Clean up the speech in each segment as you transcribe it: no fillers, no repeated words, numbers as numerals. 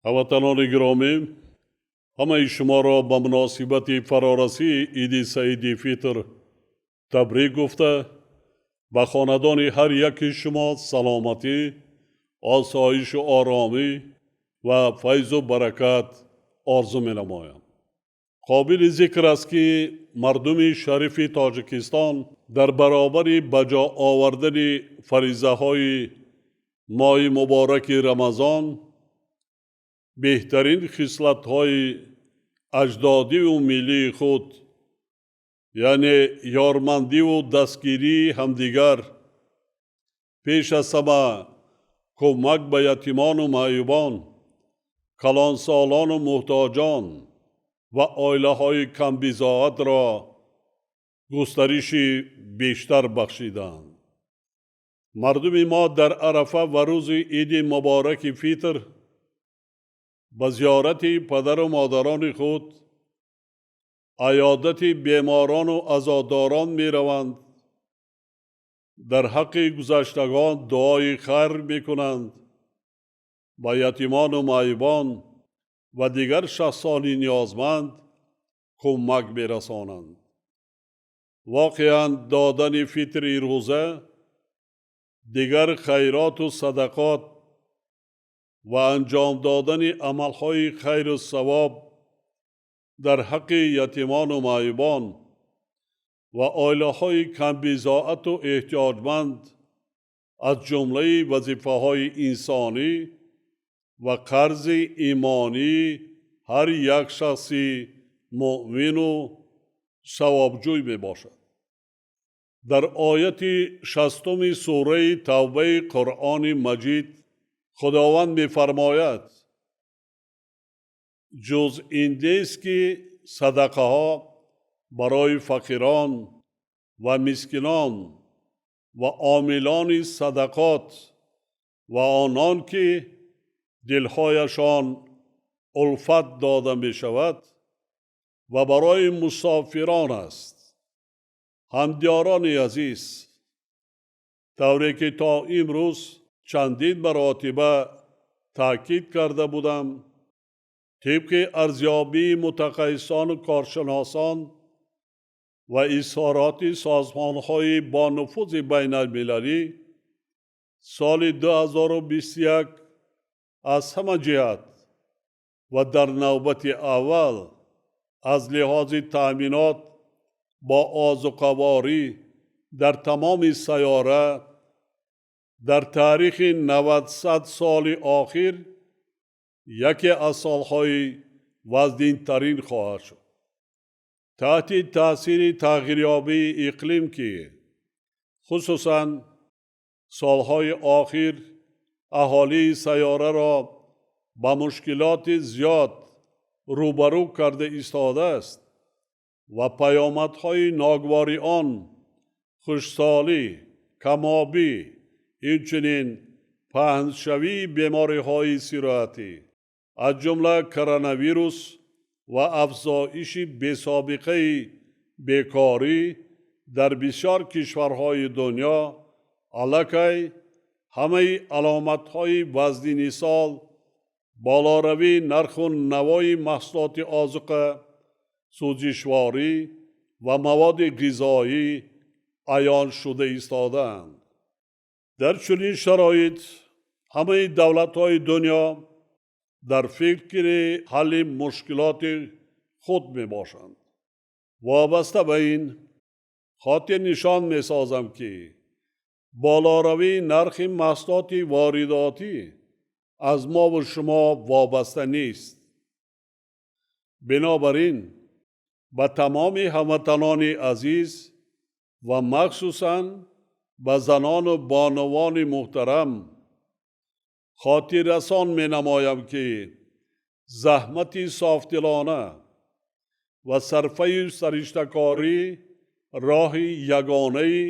Ҳамватанони гиромӣ, ҳамаи шуморо ба муносибати фарорасии Иди Саиди Фитр табрик гуфта, ба хонадони ҳар яки шумо саломатӣ, осоишу оромӣ ва файзу баракат орзу менамоям. Қобили зикр аст, ки мардуми шарифи Тоҷикистон дар баробари ба ҷо овардани фаризаҳои моҳи мубораки Рамазон беҳтарин хислатҳои аҷдодиву миллии худ, яъне ёрмандиву дастгирии ҳамдигар, пеш аз ҳама кӯмак ба ятимону маъюбон, калонсолону муҳтоҷон ва оилаҳои камбизоатро густариши бештар бахшиданд. Мардуми мо дар Арафа ва рӯзи Иди мубораки Фитр ба зиёрати падару модарони худ, аёдати беморону азодорон мераванд, дар ҳаққи гузаштагон дуои хайр мекунанд, ба ятимону маъюбон ва дигар шахсони ниёзманд кӯмак мерасонанд. Воқеан, додани фитри рӯза, дигар хайроту садақот ва анҷом додани амалҳои хайру савоб дар ҳаққи ятимону маъюбон ва оилаҳои камбизоату эҳтиёҷманд аз ҷумлаи вазифаҳои инсонӣ ва қарзи имонии ҳар як шахси муъмину савобҷӯй мебошад. Дар ояти 60-уми сураи Тавбаи Қуръони Маҷид Худованд мефармояд: ҷуз ин нест, ки садақаҳо барои фақирон ва мискинон ва омилони садақот ва онон ки дилҳояшон улфат дода мешавад ва барои мусофирон аст. Ҳамдиёрони азиз, тавре ки то имрӯз чандин маротиба таъкид карда будам, тибқи арзёбии мутахассисону коршиносон ва изҳороти созмонҳои бонуфузи байналмилалӣ, соли 2021 аз ҳама ҷиҳат ва дар навбати аввал аз лиҳози таъминот бо озуқаворӣ дар тамоми сайёра дар таърихи 90 соли охир яке аз солҳои вазнинтарин хоҳад шуд. Таҳти таъсири тағйирёбии иқлим, ки хусусан солҳои охир аҳолии сайёраро ба мушкилоти зиёд рӯбарӯ карда истодааст ва паёмадҳои ногувори он хушксолӣ, камобӣ, инчунин паҳншавии бемориҳои сироятӣ, аз ҷумла коронавирус ва афзоиши бесобиқаи бекорӣ дар бисёр кишварҳои дунё, аллакай ҳамаи аломатҳои вазнини сол, болоравии нарху навои маҳсулоти озуқа, сӯзишворӣ ва маводи ғизоӣ аён шуда истодаанд. Дар чунин шароит ҳамаи давлатҳои дунё дар фикри ҳалли мушкилоти худ мебошанд. Вобаста ба ин хотирнишон месозам, ки болоравии нархи маҳсулоти воридотӣ аз мову шумо вобаста нест. Бинобар ин ба тамоми ҳамватанони азиз ва махсусан ба занону бонувони муҳтарам хотиррасон менамоям, ки заҳмати софдилона ва сарфаю сариштакорӣ роҳи ягонаи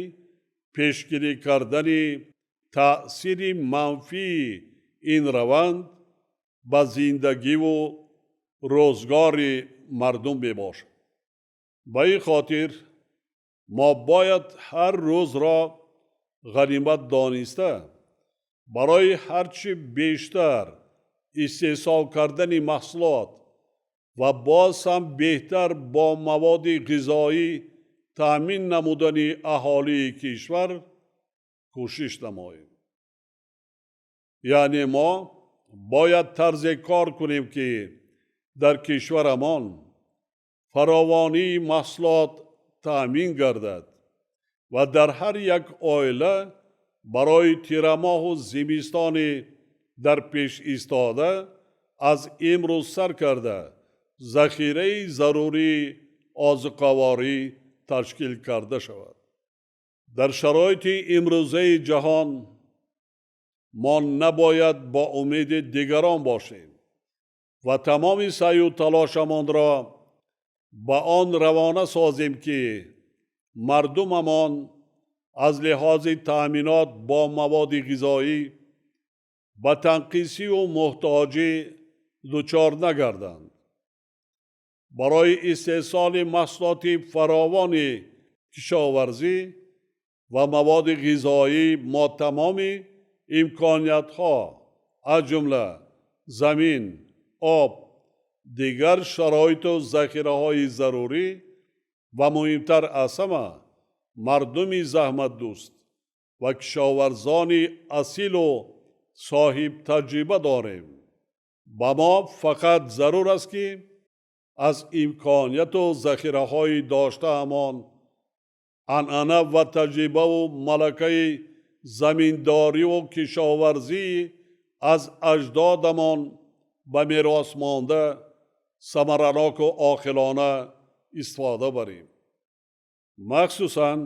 пешгирӣ кардани таъсири манфии ин раванд ба зиндагиву рӯзгори мардум мебошад. Ба ин хотир мо бояд ҳар рӯзро ғанимат дониста, барои ҳарчи бештар истеҳсол кардани маҳсулот ва боз ҳам беҳтар бо маводи ғизоӣ таъмин намудани аҳолии кишвар кӯшиш намоем. Яъне мо бояд тарзе кор кунем, ки дар кишварамон фаровонии маҳсулот таъмин гардад ва дар ҳар як оила барои тирамоҳу зимистони дар пеш истода аз имрӯз сар карда захираи зарурии озуқаворӣ ташкил карда шавад. Дар шароити имрӯзаи ҷаҳон мо набояд бо умеди дигарон бошем ва тамоми саъю талошамонро ба он равона созем, ки мардумамон аз лиҳози таъминот бо маводи ғизоӣ ба танқисиву муҳтоҷӣ дучор нагарданд. Барои истеҳсоли маҳсулоти фаровони кишоварзӣ ва маводи ғизоӣ мо тамоми имкониятҳо, аз ҷумла замин, об, дигар шароиту захираҳои зарурӣ ва муҳимтар аз ҳама мардуми заҳматдӯст ва кишоварзони асилу соҳибтаҷриба дорем. Ба мо фақат зарур аст, ки аз имконияту захираҳои доштаамон, анъана ва таҷрибаву малакаи заминдориву кишоварзӣ аз аҷдодамон ба мерос монда самараноку оқилона истифода барем. Махсусан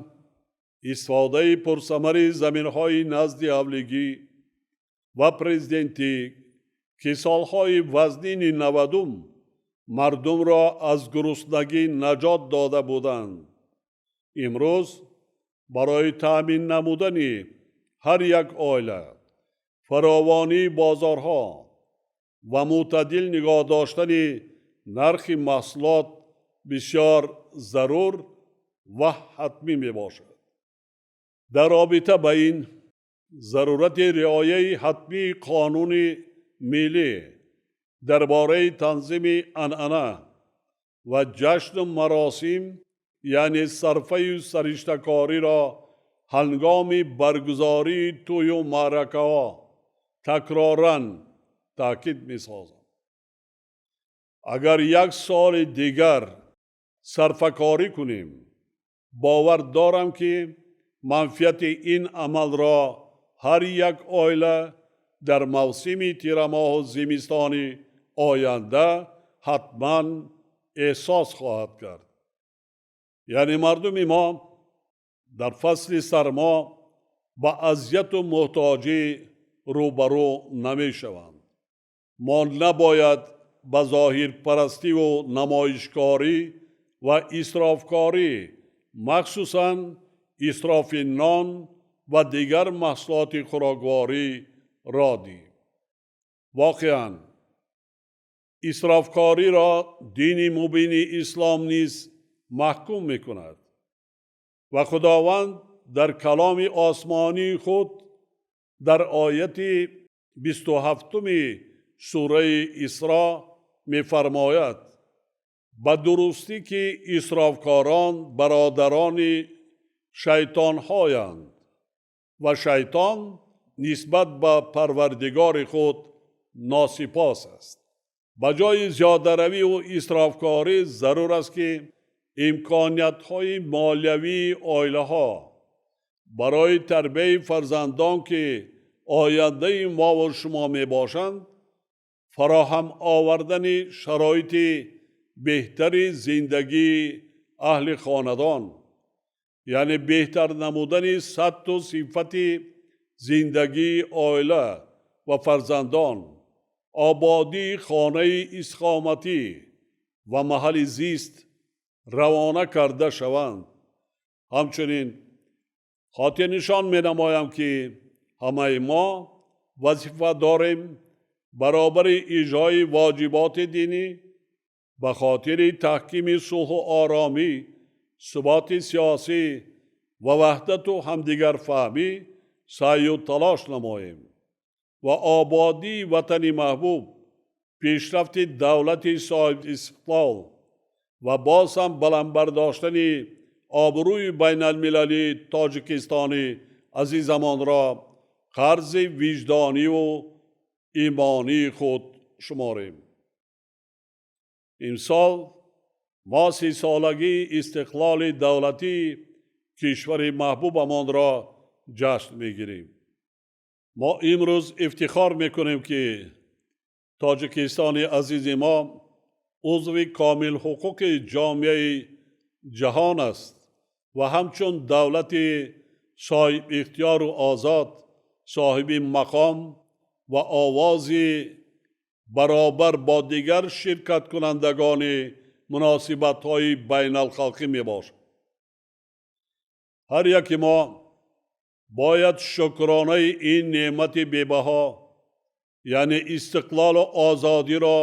истифодаи пурсамари заминҳои назди ҳавлигӣ ва президентӣ, ки солҳои вазнини 90-ум мардумро аз гуруснагӣ наҷот дода буданд, имрӯз барои таъмин намудани ҳар як оила, фаровонии бозорҳо ва мӯътадил нигоҳ доштани нархи маҳсулот бисёр зарур ва ҳатмӣ мебошад. Дар робита ба ин зарурати риояи ҳатмии қонуни миллӣ дар бораи танзими анъана ва ҷашну маросим, яъне сарфаю сариштакориро ҳангоми баргузории тӯю маъракаҳо такроран таъкид месозам. Агар як соли дигар сарфакорӣ кунем, бовар дорам, ки манфиати ин амалро ҳар як оила дар мавсими тирамоҳу зимистони оянда ҳатман эҳсос хоҳад кард. Яъне мардуми мо дар фасли сармо ба азияту муҳтоҷӣ рӯбарӯ намешаванд. Мо набояд ба зоҳирпарастиву намоишкорӣ ва исрофкорӣ, махсусан исрофи нон ва дигар маҳсулоти хӯрокворӣ роҳ диҳем. Воқеан исрофкориро дини мубини ислом низ маҳкум мекунад ва Худованд дар каломи осмонии худ дар ояти 27-уми сураи Исро мефармояд: ба дурустӣ, ки исрофкорон бародарони шайтонҳоянд ва шайтон нисбат ба Парвардигори худ носипос аст. Ба ҷои зиёдаравию исрофкорӣ зарур аст, ки имкониятҳои молиявии оилаҳо барои тарбияи фарзандон, ки ояндаи мову шумо мебошанд, фароҳам овардани шароити беҳтари зиндагии аҳли хонадон, яъне беҳтар намудани сатҳу сифати зиндагии оила ва фарзандон, ободии хонаи истиқоматӣ ва маҳалли зист равона карда шаванд. Ҳамчунин хотирнишон менамоям, ки ҳамаи мо вазифа дорем баробари иҷрои воҷиботи динӣ ба хотири таҳкими сулҳу оромӣ, суботи сиёсӣ ва ваҳдату ҳамдигарфаҳмӣ саъю талош намоем ва ободии ватани маҳбуб Пешрафти давлати соҳибистиқлол ва боз ҳам баланд бардоштани обрӯи байналмилалии Тоҷикистони азизамонро қарзи виҷдониву имонии худ шуморем. Имсол мо 30-солагии истиқлоли давлатии кишвари маҳбубамонро ҷашн мегирем. Мо имрӯз ифтихор мекунем, ки Тоҷикистони азизи мо узви комилҳуқуқи ҷомеаи ҷаҳон аст ва ҳамчун давлати соҳибихтиёру озод, соҳиби мақом ва овози баробар бо дигар ширкаткунандагони муносибатҳои байналхалқӣ мебошад. Ҳар яке мо бояд шукронаи ин неъмати бебаҳо, яъне истиқлолу озодиро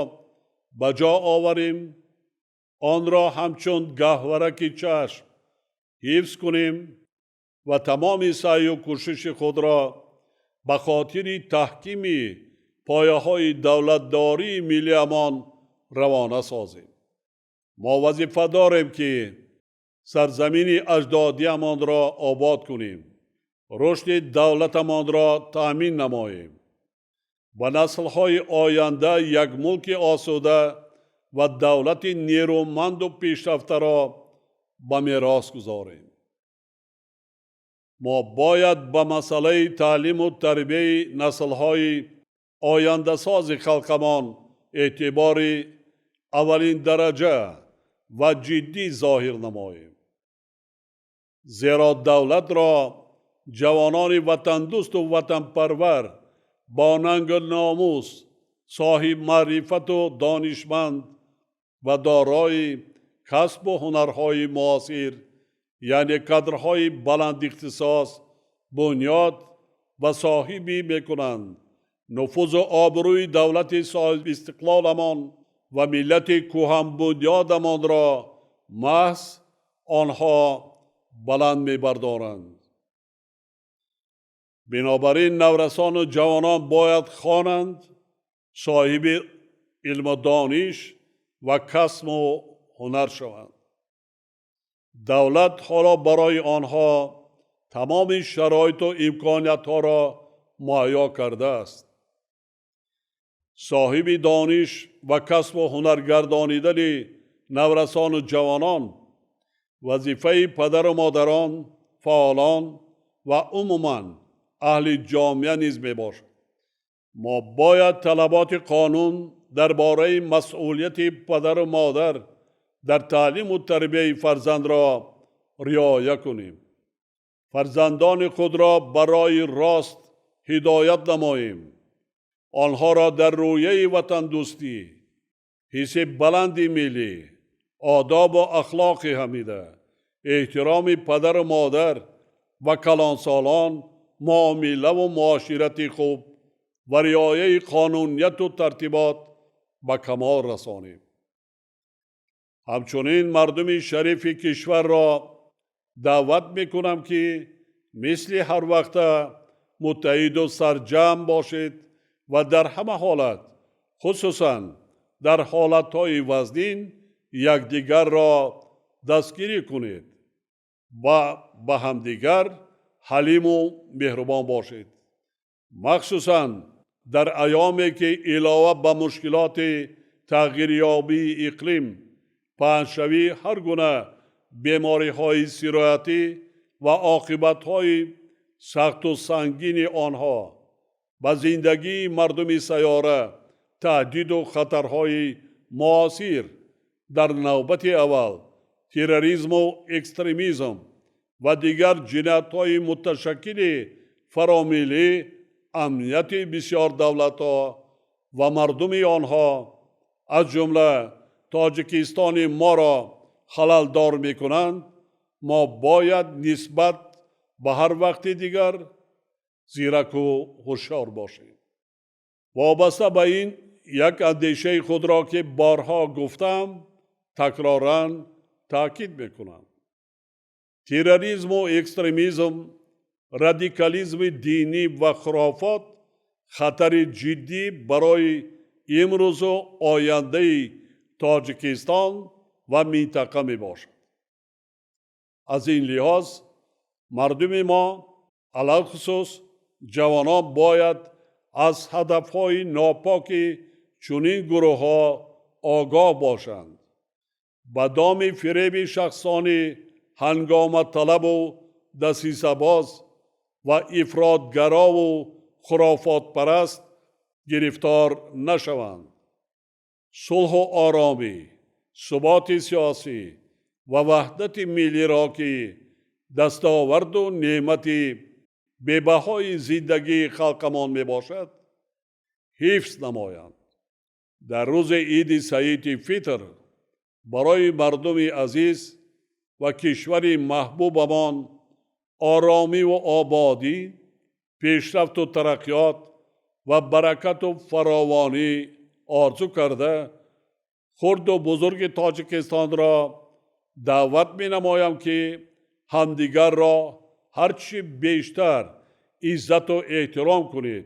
ба ҷо оварем, онро ҳамчун гаҳвораки чашм ҳифз кунем ва тамоми саъю кӯшиши худро ба хотири таҳкими пояҳои давлатдории миллиамон равона созем. Мо вазифа дорем, ки сарзамини аҷдодиамонро обод кунем, рушди давлатамонро таъмин намоем, ба наслҳои оянда як мулки осуда ва давлати нерӯманду пешрафтаро ба мерос гузорем. Мо бояд ба масъалаи таълиму тарбияи наслҳои ояндасози халқамон эътибори аввалин дараҷа ва ҷиддӣ зоҳир намоем, зеро давлатро ҷавонони ватандӯсту ватанпарвар, бо нангу номус, соҳибмаърифату донишманд ва дорои касбу ҳунарҳои муосир, яъне кадрҳои баландихтисос бунёд ва соҳибӣ мекунанд. Нуфузу обрӯи давлати соҳибистиқлоламон ва миллати кӯҳанбунёдамонро маҳз онҳо баланд мебардоранд. Бинобар ин наврасону ҷавонон бояд хонанд, соҳиби илму дониш ва касбу ҳунар шаванд. Давлат ҳоло барои онҳо тамоми шароиту имкониятҳоро муҳайё кардааст. Соҳиби дониш ва касбу ҳунар гардонидани наврасону ҷавонон вазифаи падару модарон, фаъолон ва умуман аҳли ҷомеа низ мебошад. Мо бояд талаботи қонун дар бораи масъулияти падару модар дар таълиму тарбияи фарзандро риоя кунем, фарзандони худро барои рост ҳидоят намоем, онҳоро дар рӯяи ватандӯстӣ, ҳисси баланди миллӣ, одобу ахлоқи ҳамида, эҳтироми падару модар ва калонсолон, муомилаву муоширати хуб ва риояи қонунияту тартибот ба камол расонем. Ҳамчунин мардуми шарифи кишварро даъват мекунам, ки мисли ҳар вақта муттаҳиду сарҷамъ бошед ва дар ҳама ҳолат, хусусан дар ҳолатҳои вазнин, якдигарро дастгирӣ кунед ва ба ҳамдигар ҳалиму меҳрубон бошед, махсусан дар айёме ки илова ба мушкилоти тағйирёбии иқлим, паҳншавии ҳар гуна бемориҳои сироятӣ ва оқибатҳои сахту сангини онҳо ба зиндагии мардуми сайёра, таҳдиду хатарҳои муосир, дар навбати аввал терроризму экстремизм ва дигар ҷиноятҳои муташаккили фаромиллӣ амнияти бисёр давлатҳо ва мардуми онҳо, аз ҷумла Тоҷикистони моро халалдор мекунанд, мо бояд нисбат ба ҳар вақти дигар зираку ҳушёр бошем. Вобаста ба ин як андешаи худро, ки борҳо гуфтам, такроран таъкид мекунам. Терроризму экстремизм, радикализми динӣ ва хурофот хатари ҷиддӣ барои имрӯзу ояндаи Тоҷикистон ва минтақа мебошад. Аз ин лиҳоз мардуми мо, алалхусус ҷавонон, бояд аз ҳадафҳои нопоки чунин гурӯҳҳо огоҳ бошанд. Ба доми фиреби шахсони ҳангоматалабу дасисабоз ва ифротгарову хурофотпараст гирифтор нашаванд. Сулҳу оромӣ, суботи сиёсӣ ва ваҳдати миллиро, ки дастоварду неъмати бебаҳои зиндагии халқамон мебошад, ҳифз намоянд. Дар рӯзи Иди Саиди Фитр барои мардуми азиз ва кишвари маҳбубамон оромиву ободӣ, пешрафту тараққиёт ва баракату фаровонӣ орзу карда, хурду бузурги Тоҷикистонро даъват менамоям, ки ҳамдигарро ҳарчи бештар иззату эҳтиром кунед,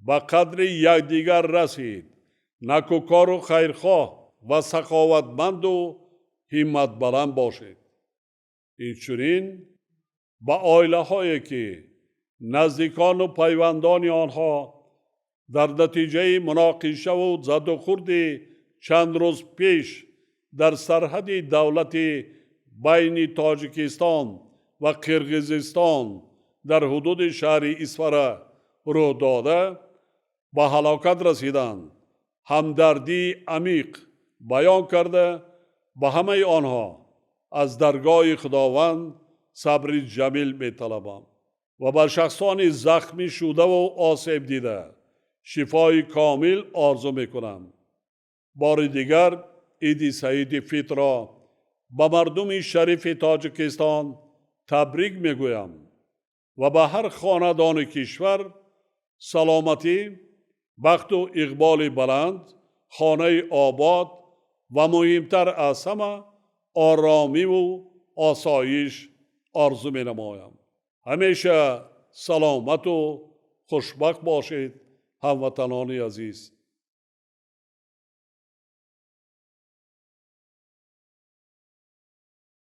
ба қадри якдигар расид, накӯкору хайрхоҳ ва саховатманду ҳимматбаланд бошед. Инчунин ба оилаҳое, ки наздикону пайвандони онҳо дар натиҷаи муноқишаву задухӯрди чанд рӯз пеш дар сарҳади давлати байни Тоҷикистон ва Қирғизистон дар ҳудуди шаҳри Исфара рӯ дода, ба ҳалокат расиданд, ҳамдардии амиқ баён карда, ба ҳамаи онҳо аз даргоҳи Худованд сабри ҷамил металабам ва ба шахсони захмӣ шудаву осеб дида шифои комил орзу мекунам. Бори дигар Иди Саиди Фитрро ба мардуми шарифи Тоҷикистон табрик мегӯям ва ба ҳар хонадони кишвар саломатӣ, бахту иқболи баланд, хонаи обод ва муҳимтар аз ҳама оромиву осоиш орзу менамоям. Ҳамеша саломату хушбахт бошед, ҳамватанони азиз.